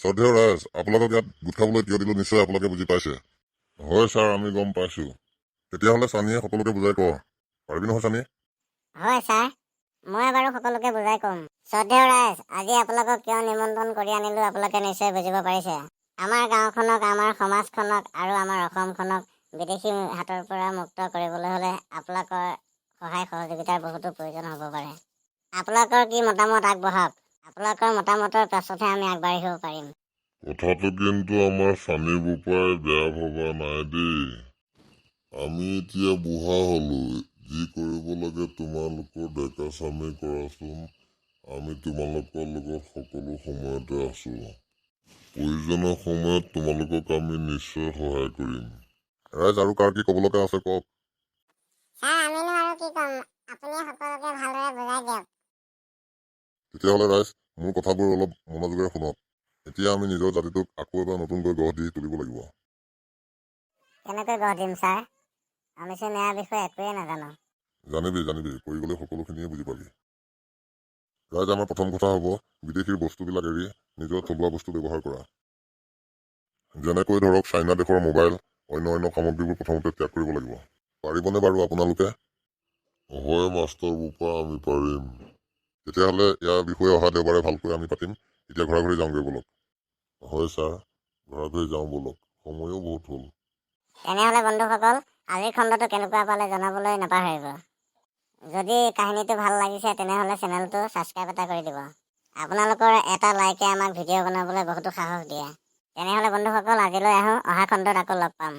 শ্ৰদ্ধেয় ৰাইজ, আপোনালোকক ইয়াত গোট খাবলৈ কিয় দিলোঁ নিশ্চয় আপোনালোকে বুজি পাইছে। হয় ছাৰ, আমি গম পাইছোঁ। তেতিয়াহ'লে চানীয়ে সকলোকে বুজাই ক। পাৰিবি নহয় চানীয়ে? হয় ছাৰ, মই বাৰু সকলোকে বুজাই ক'ম। শ্ৰদ্ধেয় ৰাইজ, আজি আপোনালোকক কিয় নিমন্ত্ৰণ কৰি আনিলোঁ আপোনালোকে নিশ্চয় বুজিব পাৰিছে। আমাৰ গাঁওখনক, আমাৰ সমাজখনক আৰু আমাৰ অসমখনক বিদেশী হাতৰ পৰা মুক্ত কৰিবলৈ হ'লে আপোনালোকৰ সহায় সহযোগিতাৰ বহুতো প্ৰয়োজন হ'ব পাৰে। আপোনালোকৰ কি মতামত আগবঢ়াওক। আপোনালোকৰ মতামতৰ পাছতহে আমি আগবাঢ়িব পাৰিম। কথাটো কিন্তু আমাৰ চানী বোপাই বেয়া ভবা নাই দেই। আমি এতিয়া বুঢ়া হলো। যি কৰিব লাগে তোমালোকৰ ডেকা চামেই কৰাচোন। আমি তোমালোকৰ লগত সকলো সময়তে আছো। প্ৰয়োজনৰ সময়ত তোমালোকক আমি নিশ্চয় সহায় কৰিম। ৰাইজ, আৰু কাৰ কি ক'ব লগা আছে কওক। ছাৰ, আমিনো আৰু কি ক'ম? আপুনি সকলোকে ভালদৰে বুজাই দিয়ক। তেতিয়াহ'লে ৰাইজ, মোৰ কথাবোৰ অলপ মনোযোগেৰে শুনক। এতিয়া আমি নিজৰ জাতিটোক আকৌ এবাৰ নতুনকৈ গঢ় দি তুলিব লাগিব। কেনেকৈ গঢ় দিম ছাৰ? আমিচোন ইয়াৰ বিষয়ে একোৱেই নাজানো। জানিবি জানিবি, কৰি গ'লে সকলোখিনিয়ে বুজি পাবি। ৰাইজ, আমাৰ প্ৰথম কথা হ'ব বিদেশীৰ বস্তুবিলাক এৰি নিজৰ থলুৱা বস্তু ব্যৱহাৰ কৰা। যেনেকৈ ধৰক চাইনা দেশৰ মোবাইল, অন্য অন্য সামগ্ৰীবোৰ প্ৰথমতে ত্যাগ কৰিব লাগিব। পাৰিবনে বাৰু আপোনালোকে? হয় মাষ্টৰ বোপা, আমি পাৰিম। তেতিয়াহ'লে ইয়াৰ বিষয়ে অহা দেওবাৰে ভালকৈ আমি পাতিম। এতিয়া ঘৰা ঘৰি যাওঁগৈ ব'লক। হয় ছাৰ, ঘৰা ঘৰি যাওঁ ব'লক। সময়ো বহুত হ'ল। তেনেহ'লে বন্ধুসকল, আজিৰ খণ্ডটো কেনেকুৱা পালে জনাবলৈ নাপাহৰিব। যদি কাহিনীটো ভাল লাগিছে, তেনেহ'লে চেনেলটো ছাবস্ক্ৰাইব এটা কৰি দিব। আপোনালোকৰ এটা লাইকে আমাক ভিডিঅ' বনাবলৈ বহুতো সাহস দিয়ে। তেনেহ'লে বন্ধুসকল, আজিলৈ আহোঁ। অহা খণ্ডত আকৌ লগ পাম।